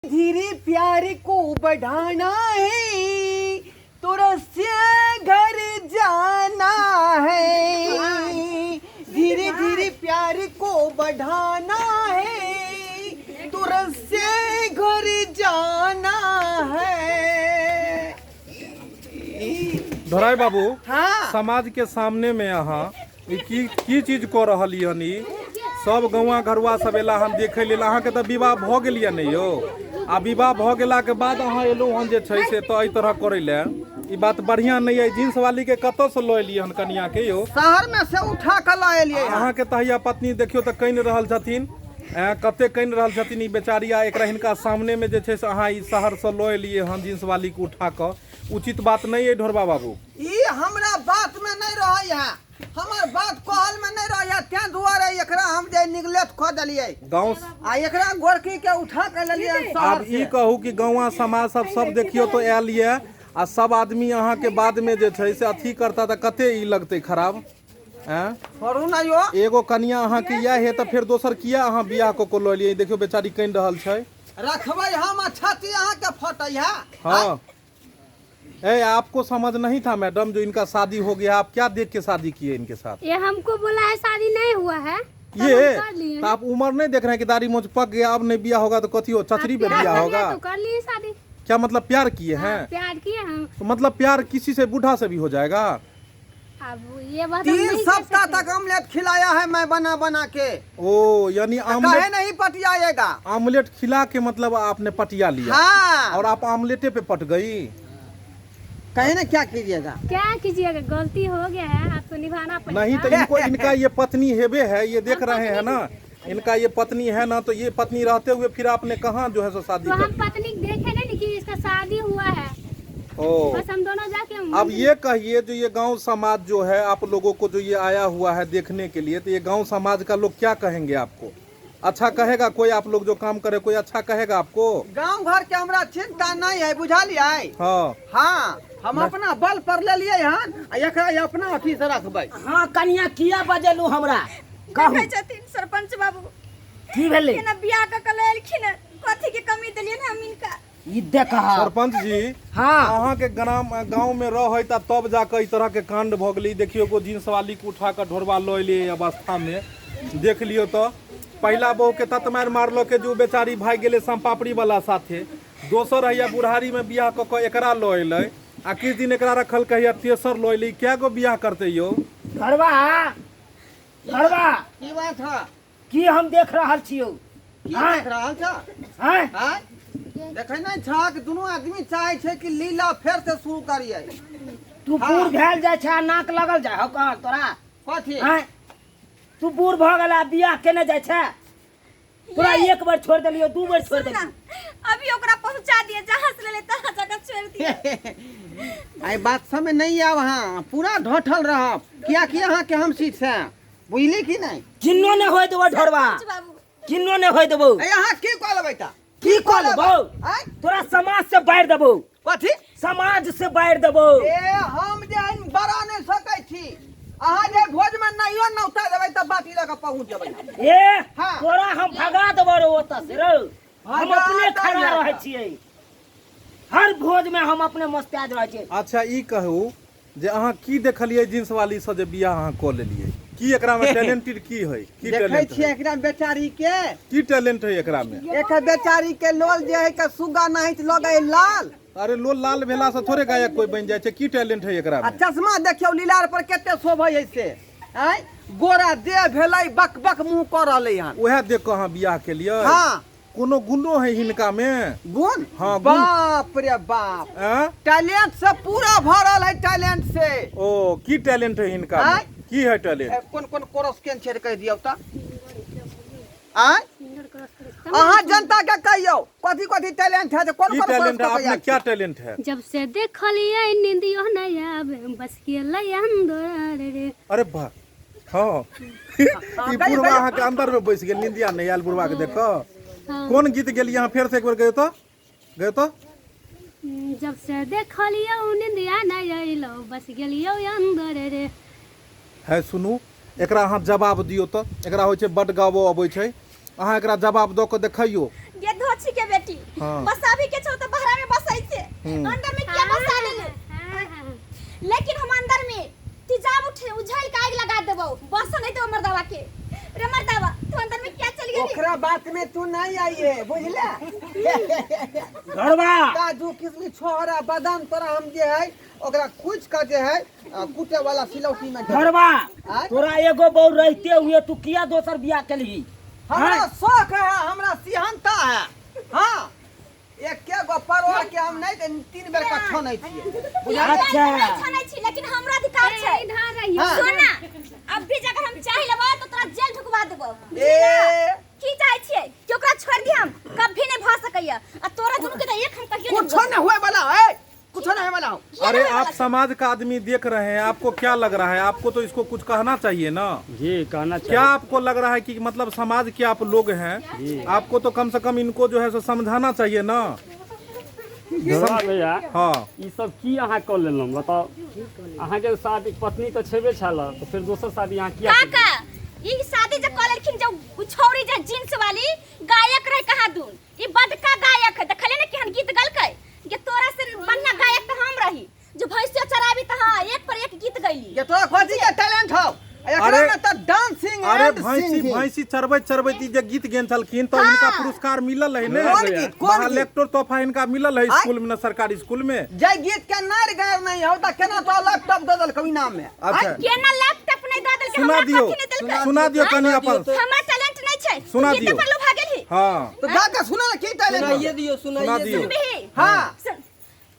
धीरे प्यार को बढ़ाना है तो रसिया घर जाना है। धीरे धीरे प्यार को बढ़ाना है तो रसिया घर जाना है। धराई बाबू, हाँ। समाज के सामने में अहाँ ई की की चीज कऽ रहल हन? ई सब गौआ घरुआ सब एला हन देखै लेल। अहाँके तऽ विवाह भऽ गेल यऽ ने यौ? आ विवाह भऽ गेलाके बाद अहाँ एलहुँ हन जे छै से तऽ एहि तरह करै लए, ई बात बढ़िआँ नहि अइ। जींस वाली के कतऽसँ लऽ एलियै हन कनियाके यौ? शहर में से उठा के लऽ एलियै हन। अहाँके तऽ हैया पत्नी देखियौ तऽ कानि रहल छथिन, कते कानि रहल छथिन ई बेचारी। आ एकरा हिनका सामनेमे जे छै से अहाँ ई शहरसँ लऽ एलियै हन जींस वालीके उठा कऽ, उचित बात नहि अइ ढोरबा बाबू। ई हमरा बात में नहीं रहे है, हमर बात कहल में नहीं रहे है, तें दुआरे एकरा हम जे निगलेक्ट कऽ देलियै गाँव आ एकरा गोरकी के उठा के लेलियै हन शहर आब ई से। कहू कि गाँवा समाज सब सब देखियौ तऽ आयल यऽ आ सब आदमी अहाँके बादमे जे छै से अथी करता तऽ कते ई लगतै खराब? आँय? छोड़ू ना यो। एगो कनिया अहाँके इएह हे तऽ फेर दोसर किया अहाँ बियाह कऽ कऽ लऽ एलियै? देखियौ बेचारी कानि रहल छै। रखबै हम आ छाती अहाँके फटै है। हाँ ए, आपको समझ नहीं था मैडम जो इनका शादी हो गया? आप क्या देख के शादी किए इनके साथ? ये हमको बोला है शादी नहीं हुआ है, तब ये हम कर लिए। तो आप उम्र नहीं देख रहे हैं कि दाढ़ी मोछ पक गया, अब नहीं बियाह होगा तो कथी हो, चचरी पे प्यार बियाह कर लिया होगा? तो कर लिए शादी। क्या मतलब प्यार किए हाँ, हैं? प्यार किए हम। तो मतलब प्यार किसी से बूढ़ा से भी हो जाएगा? अब ये बात हम 3 नहीं कह सप्ताह सकते। तक ऑमलेट खिलाया है मैं बना बना के। ओ यानी काहे आमलेट नहीं पटियाएगा? आमलेट खिला के मतलब आपने पटिया लिया? हाँ। और आप आमलेटे पे पट गई? कहे ना क्या कीजिएगा? क्या कीजिएगा, गलती हो गया है, आपको निभाना पड़ेगा। नहीं तो इनको इनका ये पत्नी हेबे है, ये देख हम रहे हैं पत्नी ना, इनका ये पत्नी है ना, तो ये पत्नी रहते हुए फिर आपने कहाँ जो है सो शादी तो कर हम पत्नी देखे नहीं कि इसका शादी हुआ है। ओ बस हम दोनों जाके अब ये कहिए जो ये गांव समाज जो है आप लोगों को जो ये आया हुआ है देखने के लिए, तो ये गांव समाज का लोग क्या कहेंगे आपको? अच्छा कहेगा कोई? आप लोग जो काम करे कोई अच्छा कहेगा आपको? गांव घर के हमरा चिंता नहीं है, बुझलियै? हाँ। हाँ, हम अपना बल पर लेलियै हन आ एकरा अपना अथी से रखबै। हाँ कनिया, किया बजेलू हमरा कहू? देखै छथिन सरपंच बाबू। की भेलै? केना बियाह कऽ के लऽ एलखिन हन, कथी के कमी देलियनि हम हिनका? ई देख। सरपंच जी। हाँ। अहाँ के ग्राम गांव में रहै त तब जाके ई तरह के कांड भऽ गेलै। देखियौ एगो जींस वाली के उठा कऽ ढोरबा लऽ एलियै अवस्था में। देख लियौ तऽ पहिला बहू के ततमारि मारलकै जे ओ बेचारी भागि गेलै समपापड़ी वाला साथे। दोसर हैया बुढ़ारी में बियाह कऽ कऽ एकरा लऽ एलै आ किछु दिन एकरा रखलकै, हैया तेसर लऽ एलै। कए गो बियाह करतै यौ? घरवा घरवा। की बात है? की हम देख रहल छियौ? की आँय? देख रहल छ? आँय? आँय? देखै नहि छहक, दुनू आदमी चाहै छै कि लीला फेर से शुरू करियै। तू हाँ। बूढ़ भेल जाइ छै आ नाक लगल जाइ हौ कहल तोरा? कथी? आँय, तू बूढ़ भऽ गेल आ बियाह केने जाइ छै? तोरा एक बेर छोड़ि देलियौ, दू बेर छोड़ि सुन ना, देलियौ। अभी ओकरा पहुंचा दिए जहां से लेले तहां जगह छोड़ दिए। एहि बात सबमे नहि आयब अहाँ, पूरा ढोठल रहब, कियाकि अहाँके हम सीट से बुझली कि नहि? किन्नो नहि होय देबौ ढोरबा। सरपंच बाबू। किन्नो नहि होय देबौ। ए, अहाँ की कऽ लेबै तऽ? की कऽ लेबौ? आँय? तोरा समाज से बाहर देबौ। कथी? समाज से बाहर देबौ। ए, हम जे हन बड़ा नहि सकै छी, अहाँ जे भोजमे नहियो नौता देबै तऽ बाटी लऽ कऽ पहुँच जेबै। ए, हाँ। तोरा हम भगा देबौ रे ओतऽ से रौ। हम भगा अपने दही खड़ा एतऽ। रहै छियै हर भोज में, हम अपने मस्ताज रहै छियै। अच्छा ई कहू जे अहाँ की देखलियै जींस वाली से जे बियाह अहाँ कऽ लेलियै? की एकरा में टैलेंटेड की है? की देखै टैलेंट छियै है? एकरा बेचारी के की टैलेंट है एकरा में? एकर बेचारी के लोल जे है के सुग्गा नाहित लगै लाल। अरे लोल लाल भेला से थोड़े गायक कोई बनि जाइ छै। की टैलेंट है एकरा आ में? चश्मा देखियौ लीलार पर कते शोभै है से। आँय, गोरा देह भेलै, बक बक मुँह कऽ रहलै हन। उएह देख कऽ अहाँ बियाह केलियै? हाँ। कोनो गुणो है हिनका में? गुण? हाँ, गुण। बाप रे बाप, आँय? टैलेंट से पूरा भरल है, टैलेंट से। ओ की टैलेंट है हिनका में? आँय? की है टैलेंट? ए, कोन कोन कोरस केन छै कहि दियौ तऽ। आँय? सिंगर क्रॉस करे। अहाँ जनता के कहियौ कथी कथी टैलेंट है, जे कोन की कोन कोरस टैलेंट है? कऽ आप में के क्या टैलेंट है? जब से देखलियै निंदियो नहीं आवे, बस गेलै अंदर रे। अरे वाह, हाँ, ई बुढ़वा अहाँके अंदर में बैस गेल, निंदिया नहीं आयल बुढ़वा के देख कऽ। हाँ। कोन गीत गेलियै अहाँ? फेर से एक बेर गयो तऽ, गयो तऽ। जब से देखलियौ निंदिया नहीं अइलौ, बस गेलियौ अंदर रे। है सुनू, एकरा अहाँ जवाब दियौ तऽ। एकरा होइ छै बड गाबो अबै छै, अहाँ एकरा जवाब दऽ कऽ देखैयौ। गे धोछी के बेटी। बेटी। बसाबी के छौ त बहरा में बसै छै, अंदर में किया बसा लेले? लेकिन हम अंदर में तेजाब उठे उझल के आग लगा देबौ, बस नहीं देबौ मर्दावा के। रे मर्दावा, तू अंदर में किया चल गेली? ओकरा बात में तू नहीं आई है, बुझले? घरवा काजू किशमिश छोहरा बादाम तोरा हम जे है ओकरा कुछ का जे है कूटे वाला सिलौटी में देबै। घरवा आँय? तोरा एगो बहू रहते हुए तू किया दोसर बियाह केलही? हमरा शौक है, हमरा सिहनता है। हाँ, एके गो परोड़ के हम नहीं तीन बेर का छानै छियै। बुझलियै? अच्छा। नहीं छानै छी, लेकिन हमरा अधिकार छै। इधर रहियो। हाँ। सुन ना, अब भी अगर हम चाहि लेबै तो तोरा जेल ढुकवा देबौ। ए की चाहै छियै कि ओकरा छोड़ि दी? हम कभी नहीं भऽ सकैया, आ तोरा दुनू के तऽ एक हम कहियो नहीं। कुछो नहीं हुए वाला है, कुछो नहीं होए वाला हो। अरे आप समाज का आदमी देख रहे हैं, आपको क्या लग रहा है? आपको तो इसको कुछ कहना चाहिए ना। जी कहना क्या चाहिए। आपको लग रहा है कि मतलब समाज के आप लोग हैं, आपको तो कम से कम इनको जो है सो समझाना चाहिए ना। ढोला भैया, हाँ, ई सब की अहाँ कऽ लेलहुँ बताउ? अहाँके शादी पत्नी तऽ छेबे छल, तऽ फेर दोसर शादी अहाँ किया केलियै? काका, ई शादी जे कऽ लेलखिन, जे उ छौरी जे जींस वाली गायक रहे कहाँ दून, ई बड़का गायक है, देखले ने केहन गीत गलकै? जे तोरा से बढ़िया गायक तऽ हम रही, जो भैंसियो चराबी तऽ हाँ एक पर एक गीत गैली। ये तोरा खोजी के टैलेंट हो एकरा अरे- में तऽ डांसिंग अरे एंड भैंसी सिंगिंग। भैंसी चरबैत चरबैत ई जे गीत गेन छलखिन तऽ हिनका पुरस्कार मिलल है ने? कोन गीत, कोन गीत? लेक्टर तोहफा हिनका मिलल है आँय? स्कूल में न, सरकारी स्कूल में। जे गीत के नार गायर नहीं हो तऽ केना तो लैपटॉप दऽ देलकौ इनाम में? अच्छा, केना लैपटॉप नहीं दऽ देलकै? सुना हमरा दियौ, कथी नहीं देलकै? सुना दियौ कनि अपन। हमरा टैलेंट नहीं छै? सुना गीत दियौ। पर लोभा गेलही। हाँ, तऽ गा के सुना ने की टैलेंट हो। सुनाइए दियौ, सुना सुनाइए दियौ। दियौ। सुनबिही? हाँ। सुन।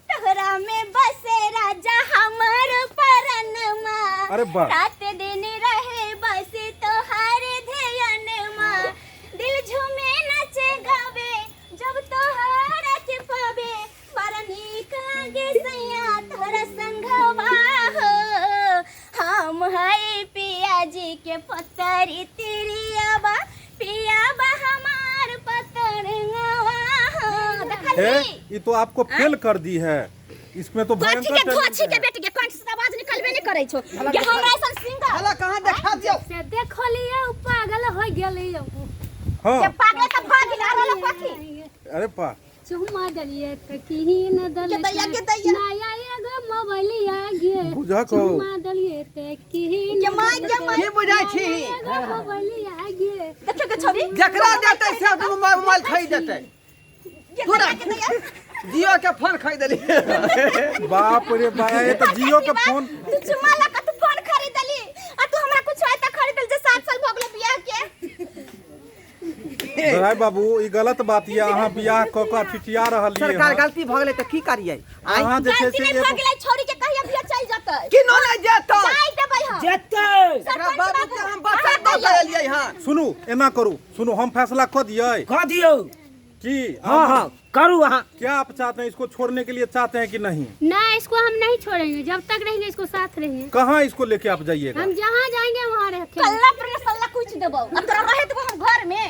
तोहरा में बसे राजा हमर परनमा, अरे वाह। रात दिन रहे बस तोहार ध्यानमा, दिल झूमे नाचे गावे जब तोहारा के पावे, बड़ा नीक लागे सैया तोहरा संघवा हो। हम है पिया जी के पतरी तिरियाबा, पियाबा हमार पतरंगवा हो। है देखलही? ये तो आपको फेल कर दी है, इसमें तो कथी भयंकर के टैलेंट धोछी के है। बेटी के कंठ से आवाज निकलबे नहीं करै छौ कि हमरा ऐसन सिंगर। हला कहाँ देखा दियौ? से देखलियै पागल हो गेलियै। हाँ, के पागल तऽ भऽ गेल, आर रहल कथी? अरे पा चुमा देलियै तऽ की न के दैया, के दैया। नया एगो मोबाइलिया गे। बुझक हो। चुमा देलियै तऽ की न के माय, के माय। की बुझै छी? एगो मोबाइलिया गे। देखियौ के छौरी। जकरा देतै से दुनू मोबाइल खरीद देतै। के तोरा दैया, के दैया। जियो के फोन खरीद देलियै। बाप रे बा, ये तो जियो के फोन। तू चुमा लऽ कऽ तू फोन खरीदली आ तू हमरा कुछ आइ तक खरीदल जे 7 साल भऽ गेलै बियाह के। राय बाबू, ई गलत बात ये, अहाँ बियाह कऽ कऽ ठिठिया रहलियै सरकार हँ। गलती भऽ गेलै तऽ की करियै? आँय? अहाँ जे छै गलती से नहि भऽ एगो गेलै, छौरी के कहिया बियाह चलि जेतै? किनो नहि जेतै। जाय देबै हम। जेतै। एकरा सरपंच बाबू बाबू, के हम अहाँ बच्चा दऽ कहियौ। के एलियै हँ। सुनू, एना करू, सुनू, हम फैसला कऽ दियै कऽ दियौ। कि हाँ हाँ, करू अहाँ। क्या आप चाहते हैं, इसको छोड़ने के लिए चाहते हैं कि नहीं? ना, इसको हम नहीं छोड़ेंगे, जब तक रहेंगे इसको साथ रहेंगे। कहाँ इसको लेके आप जाइएगा? हम जहाँ जाएंगे वहाँ रखेंगे। कल्ला पर न सल्ला कुछ देबौ आ तोरा रहे देबौ हम घर में?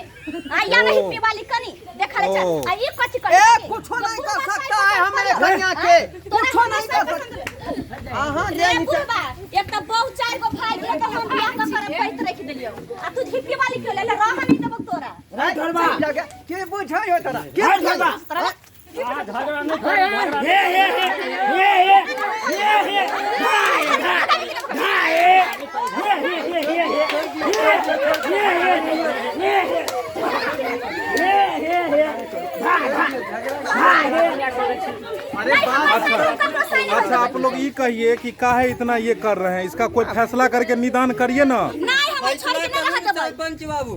आ या नहीं ओ। पीवाली कनी देखा ले चल। ओ। आ ई कथी कर? ए कुछो नहीं कर सकता है हमारे कन्या के, कुछो नहीं कर सकता। अहाँ जे रे नीचा बुढ़बा, एक तऽ बहु चारि गो भाई गेल तऽ हम बियाह कऽ करब पैत रखि देलियौ, आ तू झिपी वाली के ले रह नहीं देबौ तोरा। रे ढोलबा। की बुझै हो तोरा? की रे बुझै? ढोलबा। अहाँ झगड़ा नहि करू, झगड़ा हे हे हे हे हे हे हे भाई भाई हे हे हे हे हे हे हे हे हे हे भाई भाई भाई अरे बाप। अच्छा, आप लोग ये कहिए कि काहे इतना ये कर रहे हैं, इसका कोई फैसला करके निदान करिए ना। नहीं, हम छोड़ के नहीं रह देबै। सरपंच बाबू।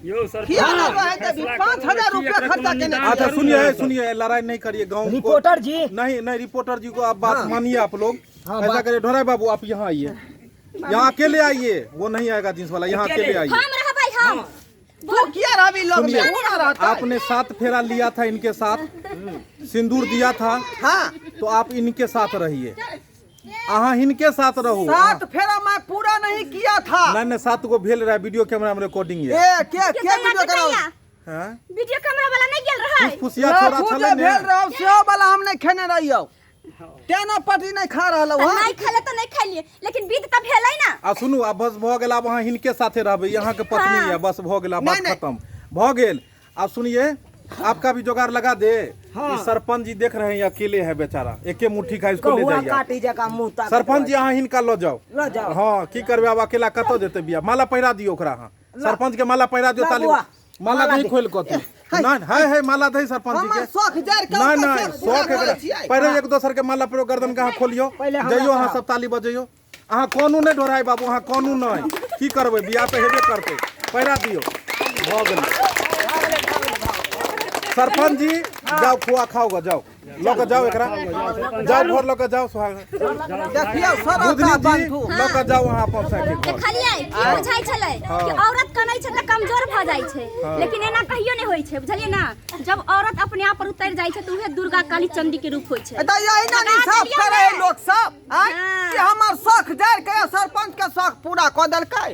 यौ सरपंच, की हालत रहै देबी? फैसला 5000 करू रुपया कि एकर खर्चा कोनो केने निदान अच्छा करू सुनिए ने। सुनिए, लड़ाई नहीं करिए गांव को। रिपोर्टर जी। नहीं नहीं, रिपोर्टर जी को आप बात मानिए, आप लोग हाँ, ऐसा बात- करिए। ढोराई बाबू, आप यहाँ आइए, यहाँ अकेले आइए, वो नहीं आएगा जींस वाला, यहाँ अकेले आइए। हम रहबै हम। तू किया रहबी लग में? सुनिए, तू ना रहता। आपने 7 फेरा लिया था इनके साथ, सिंदूर दिया था, हाँ, तो आप इनके साथ रहिए, अहाँ इनके साथ रहो। 7 फेरा मैं पूरा नहीं किया था। नहीं नहीं, 7 गो भेल रहा, वीडियो कैमरा में रिकॉर्डिंग है। ए के के के दैया, वीडियो के कराओ? दैया। हैं? वीडियो कैमरा वाला नहीं गेल रहै। फुसिया छोरा लफू छलै जे ने। भेल रहौ सेहो वाला हम नहीं खेने रहियौ, तेना पटी नहीं खा रहलौ। तऽ हँ, नहीं खेले तऽ नहीं खेलिए, लेकिन विध तऽ भेलै ना। आ सुनू, आब बस भऽ गेल, आब अहाँ हिनके साथे रहबै, अहाँके पत्नी हाँ। यऽ, बस भऽ गेल, आब बात नहीं, नहीं। खत्म भऽ गेल। आब सुनिए, आपका भी जोगाड़ लगा दे। हाँ। सरपंच जी देख रहे हैं, अकेले है बेचारा, एके मुट्ठी खा, इसको ले कहुआ जाइए आप। काटी जका मुंह ताकत सरपंच जी अहाँ हिनका लऽ जाउ। लऽ जाउ। हँ, की करबै आब, अकेला कतऽ जेतै बियाह? माला पहिरा दियौ ओकरा अहाँ, सरपंच के माला पहिरा दियौ। ला ताली बुआ, माला माला दही दे। खोलि कऽ तू नहि, है है, माला दही सरपंच जी हमर के। शौख जरि के नहीं ओकर नहीं, शौख पूरा शौख करै एकरा छियै। पहिले एक दोसर के माला पर गर्दन के अहाँ खोलियौ। पहिले हमरा जइयौ अहाँ चढ़ाउ। सब ताली बजैयौ। अहाँ कोनो नहि ढोराइ बाबू, अहाँ कोनो नहि, की करबै, बियाह तऽ हेबे करतै। पहिरा दियौ, भऽ गेलै। सरपंच जी जाउ, खुआ खाउ ग, जाउ लऽ कऽ जाउ एकरा, जाउ घर लऽ कऽ जाउ। सुहाग देखियौ सरता बुधनी जी बंधु, लऽ कऽ जाउ अहाँ अपन साइकिल घर। देखलियै की बुझाइ छलै कि औरत कनै छै तऽ कमजोर भऽ जाइ छै, लेकिन एना कहियो नहि होइ छै, बुझलियै ना? जब औरत अपने आप पर उतरि जाइ छै तऽ उहे दुर्गा, काली, चंडी के रूप होइ छै। तऽ यही ने लगा इंसाफ देलियै करे है ने। लोक सब आँय? हाँ। कि हमर शौख जरि के सरपंच के शौख पूरा कऽ देलकै।